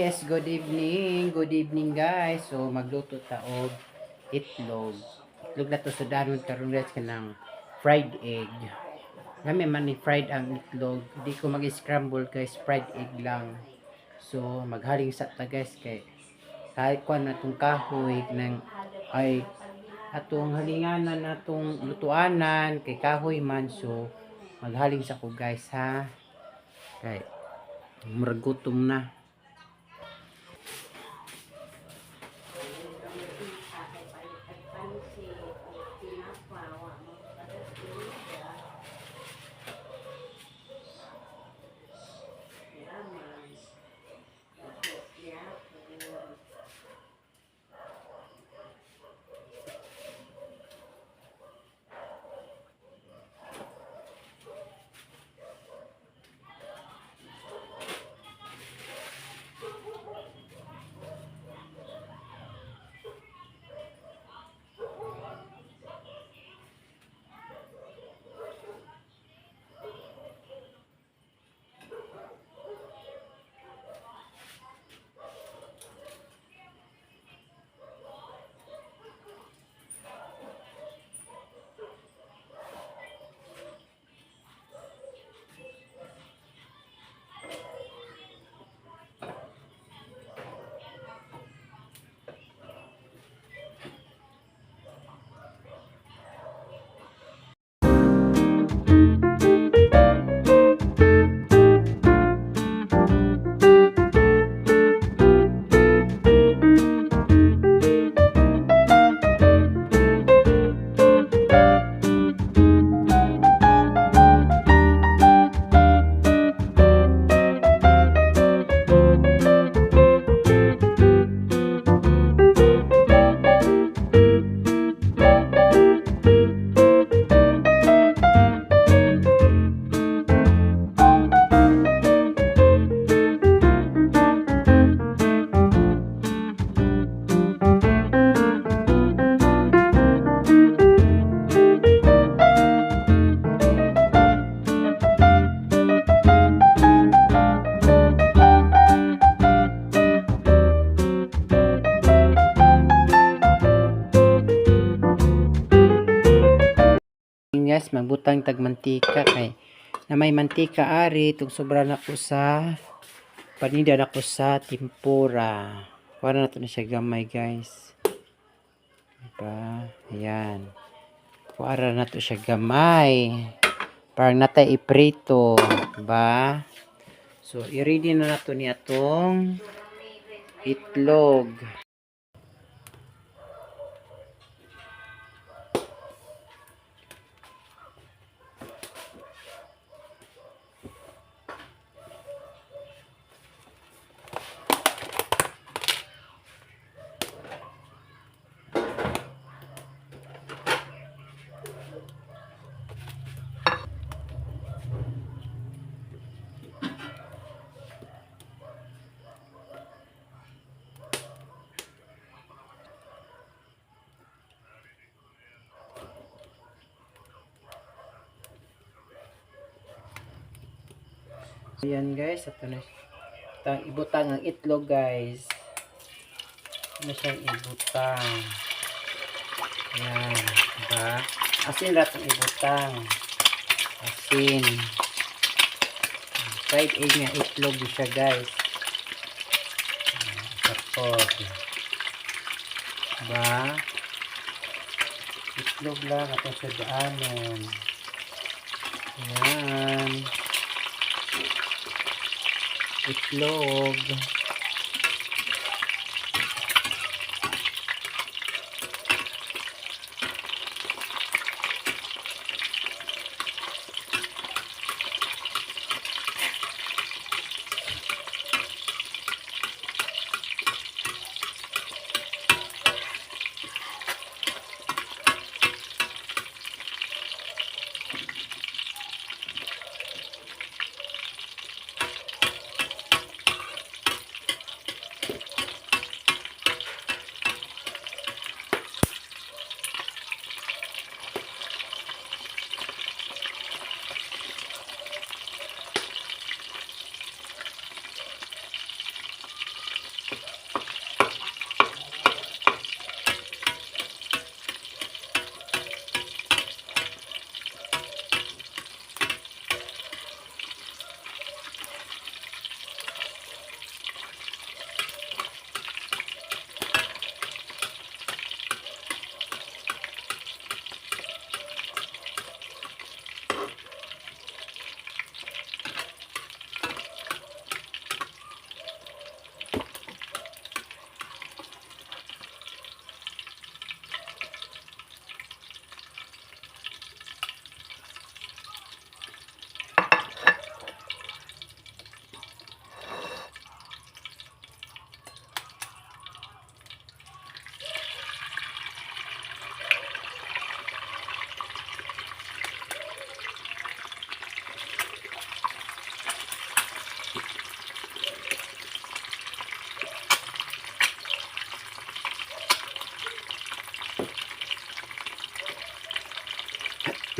Yes, good evening. Good evening, guys. So magluto ta og itlog. Itlog na to sudanon karon, guys, kanang fried egg. Lami man ni fried ang itlog. Di ko mag-scramble, guys, fried egg lang. So maghaling sa ta, guys, kay kahit kuan na tong kahoy ng ay atong halinganan, atong lutuanan kay kahoy man, so maghaling sa ko, guys, ha, kay murag gutom na. Guys, magbutang tag mantika kay na may mantika ari tug sobra na ko sa panida na ko sa tempura. Para na to na siya gamay, guys, diba? Ayan, para na to siya gamay, parang natay iprito, diba? So i-ready na nato niya tong itlog. Ayan, guys, ito na siya. Ibutang ang itlog, guys. Ito na siyang ibutang. Ayan, diba? Asin ra itong ibutang. Asin. Fried egg nga itlog siya, guys. Ayan, tapos. Diba? Itlog lang atong sa daanon. Ayan. Itlog.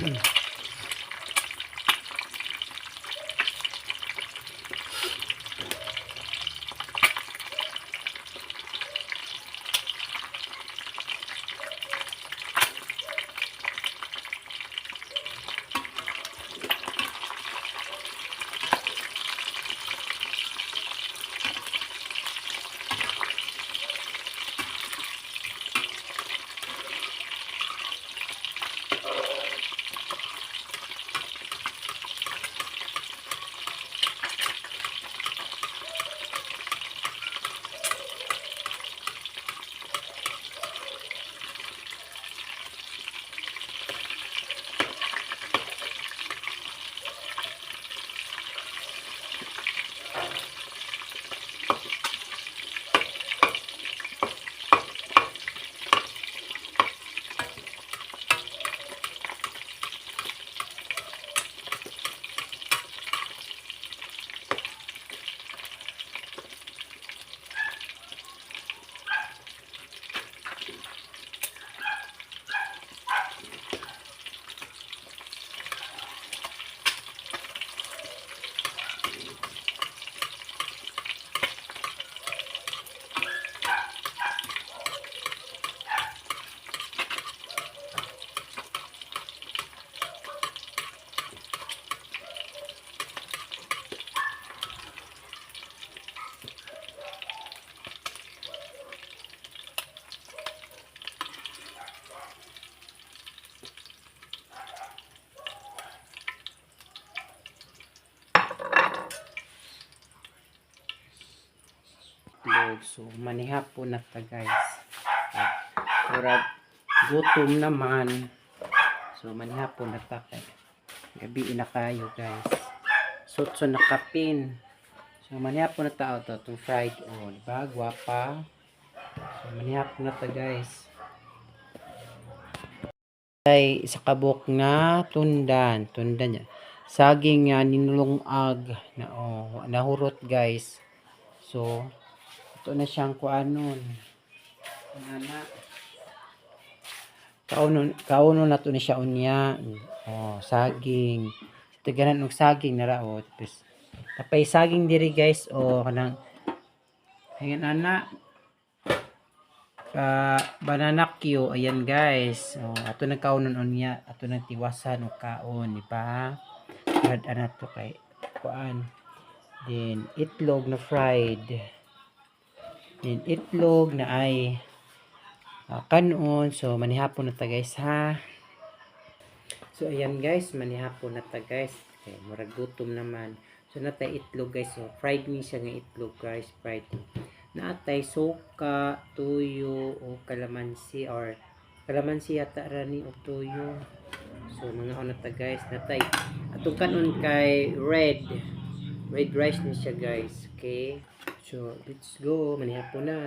Itlog. So manihapon na ta, guys. Murag gutom naman. So manihapon na ta kay gabi na kayo, guys. Sutso na kapin. So manihapon na ta to itong fried, oh, di ba? Gwapa. So manihapon na ta, guys. Ay isa kabuk nga tundan, tundan niya. Saging nga ninulungag na, oh, nahurot, guys. So ito na siyang kuanon. Nana. Kaunon kaunon na to ni siya unya. Oh, saging. Ito ganan og saging nara, oh. Tapos tapay saging diri, guys, oh, kanang ayan ana ka banana cue, ayan, guys. Oh, ato nang kaunon unya, ato nang tiwasan og kaon, di ba? Brad ana to kay kuan. Then itlog na fried. Then itlog na ay kanon. So manihapon na ta, guys, ha. So ayan, guys, manihapon na ta, guys. Okay, murag gutom naman. So natay itlog, guys. So fried ni siya nga itlog, guys, fried. Naatay suka, tuyo o kalamansi or kalamansi yata ra ni o tuyo. So mga ano ta, guys, natay atong kanon kay red. Red rice ni siya, guys. Okay. So let's go, manihapon na.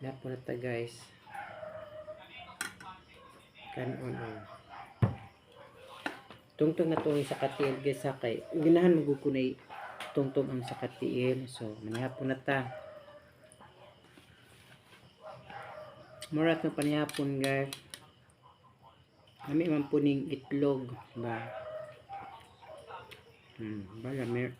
Manihapon na ta, guys. Kanon, oh. Tungtong na tong sa katiil, guys, sa kay ganahan magukunay tungtong ang sa katiil. So manihapon na ta. Murat na panihapon, guys. Lami man po ning itlog ba. Ba lami.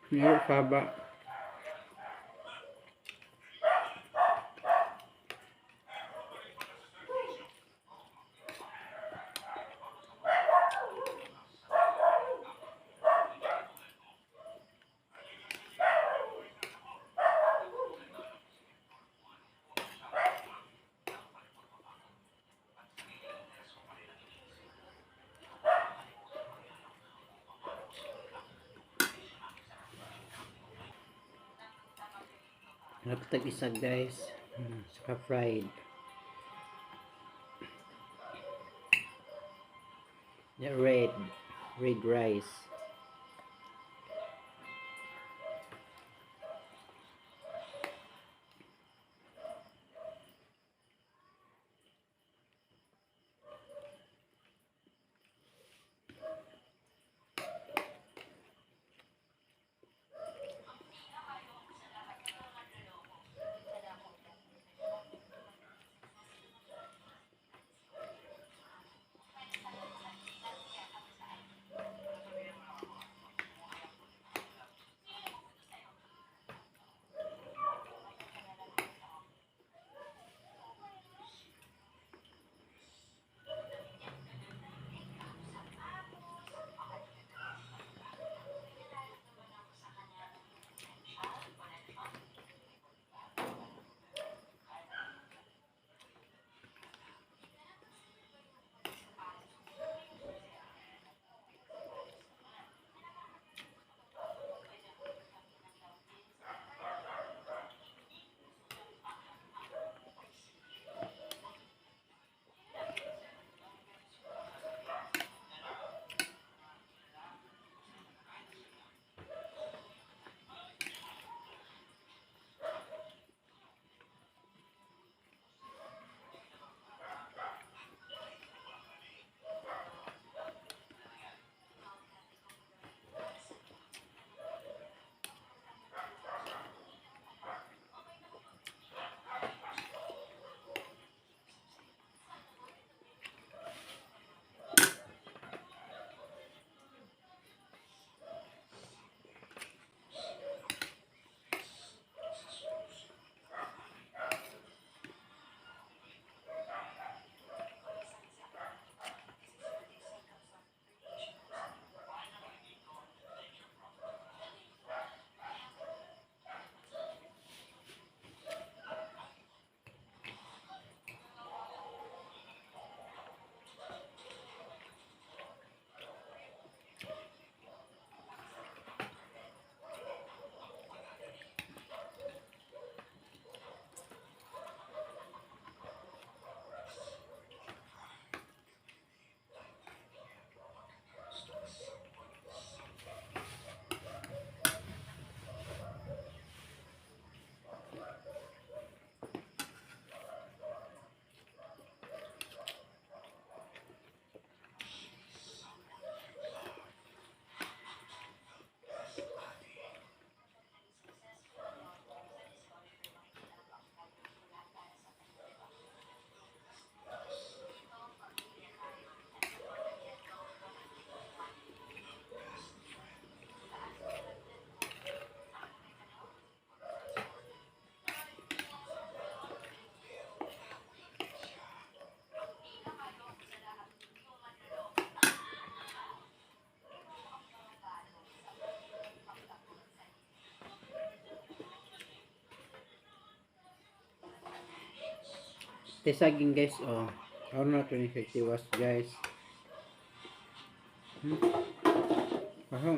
Meron pa ba? Napatag isa, guys. Saka fried. The red rice. Saging, guys, oh. Ako na ito ni tiwas, guys. Aha.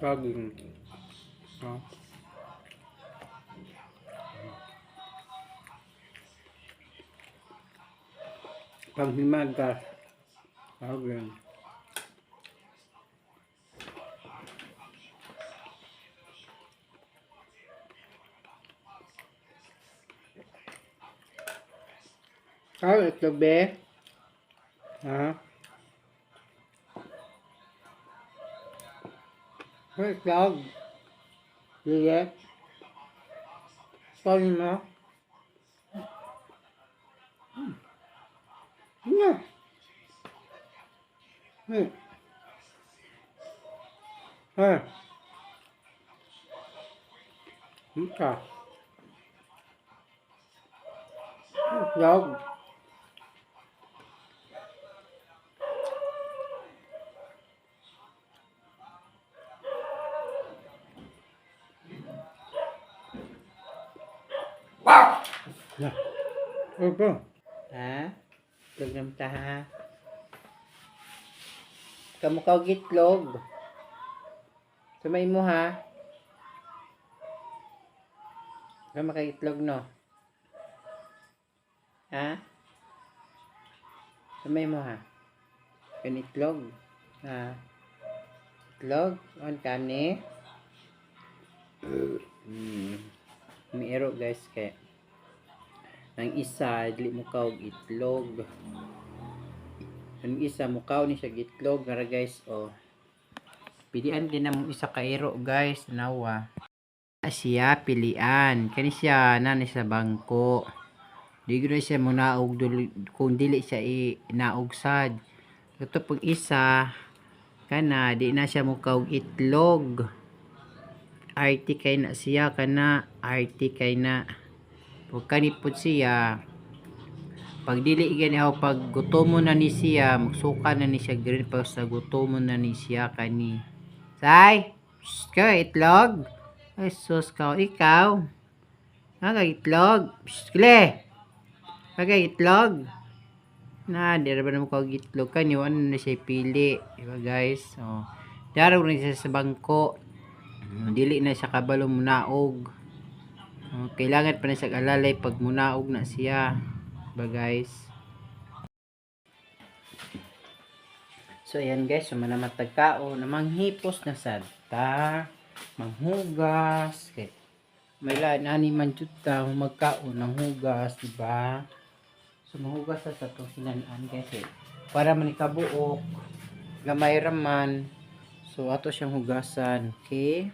Saging. Oh. Panghimagas. Saging. Ah, itlog be? Ha? Itlog. Sige. Paano mo? Na. Ha. Ka. Itlog. Na. Opo. Ha? Itlog naman ta ha. Kamukha og itlog. Sumay mo ha. Kamo kay itlog, no? Ha? Sumay mo ha. Kan itlog. Ha? Itlog? On kani? Miero, guys, kay ang isa dili mo og itlog. Ang isa mukaw ni siya itlog ngara, guys, oh. Pilian din na mo isa ka iro, guys, nawa. Siya pilian kani siya na ni sa bangko. Di gud siya munaog kung dili siya i naog sad. Ito pag isa kana di na siya mukaw itlog. Arty kay na siya kana, arty kay na. Pag kani siya, pag dili gani ako, pag gutomo na ni siya, magsuka na ni siya green pag sa gutomo na ni siya kani. Say, psst, ka itlog. Ay sus ka ikaw. Nga itlog. Psst, kle. Kagay itlog. Na, di ra ba naman kag itlog kanyo, ano na siya pili. Diba, guys? Oh. Daraw rin siya sa bangko. Dili na siya kabalo munaog. Oh, kailangan pa na siya alalay pag munaog na siya. Diba, guys? So ayan, guys, so manamatag kao na manghipos na sad ta, manghugas, kay may lain ani man jud ta magkaon ng hugas, di ba? So manghugas sa atong sinan-an, guys, eh. Para man ikabuok, gamay ra man. So ato siyang hugasan, okay?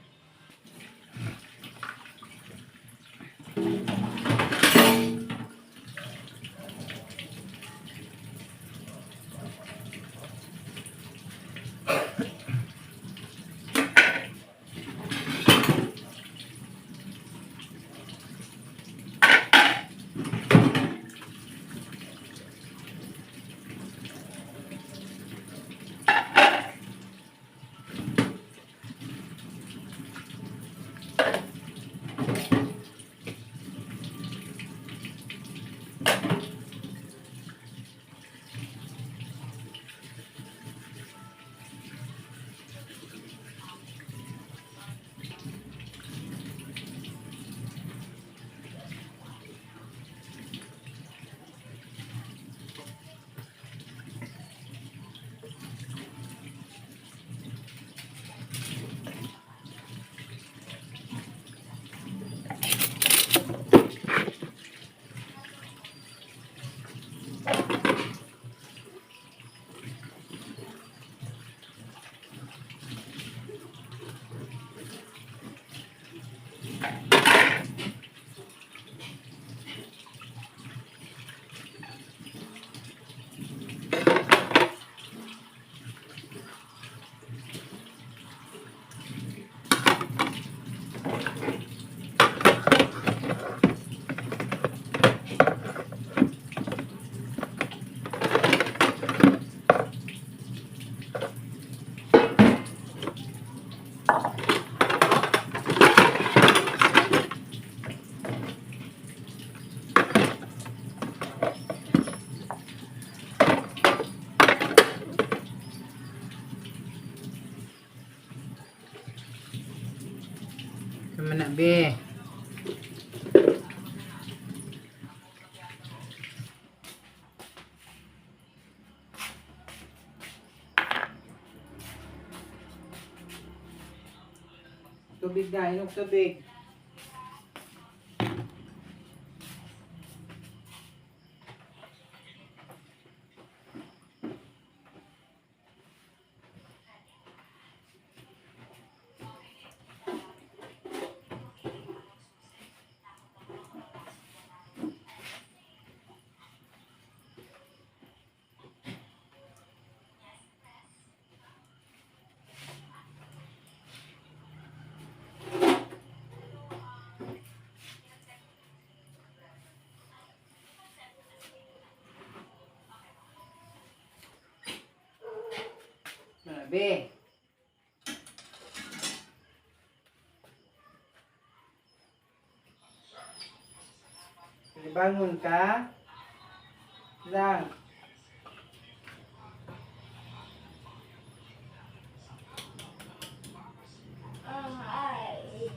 Sama na, be. Tubig na, inom tubig. Na, be. Ibangon ka? Lang. Ay.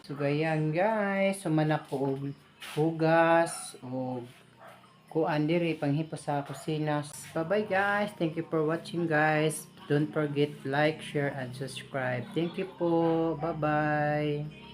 So ganyan, guys, sumana ko og hugas og kuan diri panghipo sa kusina. Bye bye, guys. Thank you for watching, guys. Don't forget like, share and subscribe. Thank you po. Bye bye.